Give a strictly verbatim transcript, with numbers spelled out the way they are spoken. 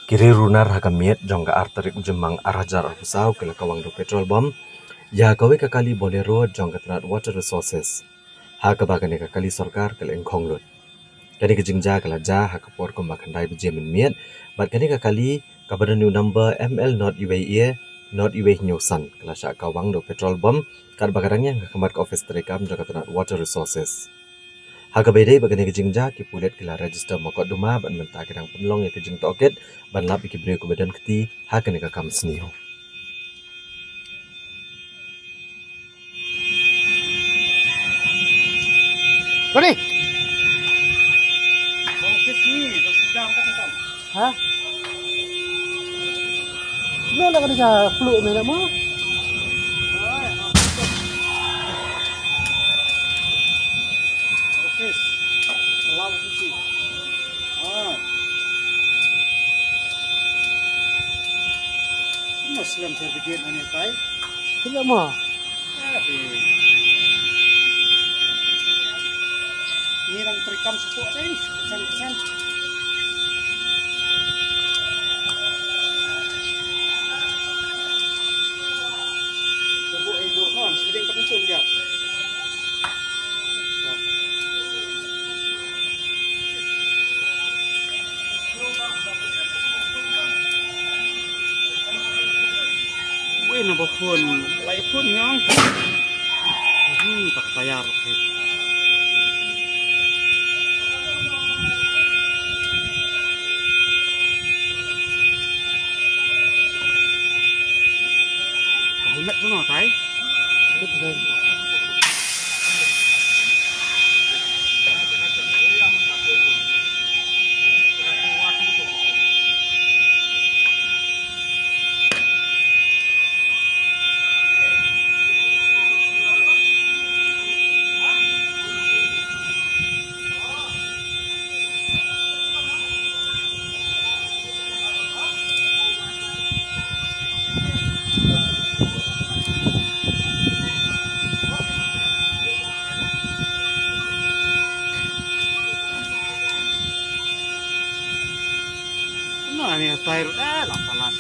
Ki riew runar ha ka miet jong ka ar tarik u Jymmang ar hajar arphew saw ki la kawang da u petrol bomb ïa kawei ka kali Bolero jong ka tnat Water Resources, ha kaba kane ka kali sorkar ka la ingkhong lut. Kane ka jingjia ka la jia ha ka por kumba khyndai baje mynmiet, bad kane ka kali kaba don ïa u number M L not iwei e not iwei hynñiew san ka la shah kawang da u petrol bomb, katba ka dang ïeng ha khmat ka office treikam jong ka tnat Water Resources. Ha kaba ïadei bad kane ka jingjia, ki pulit ki la register mukotduma bad mynta ki dang pynlong ïa ka jingtohkit ban lap ïa ki briew kiba don kti ha kane ka kam sniew. Ronnie! Ha? Lo la ka dei ka pluh me na mo? Office. Alarm office. Ah. Mo slem certificate ani tai. Tidak mo. Eh, eh. Ni dang treikam shuh dei, kesian, kesian. Shuh, eh, dur, ha, sedang tak muncul dia. Wei na ba phone, lai phone nyong. Hmm, tak tayar, okay. Ka helmet tu no, tai? No, ani tai ru, eh, la palat.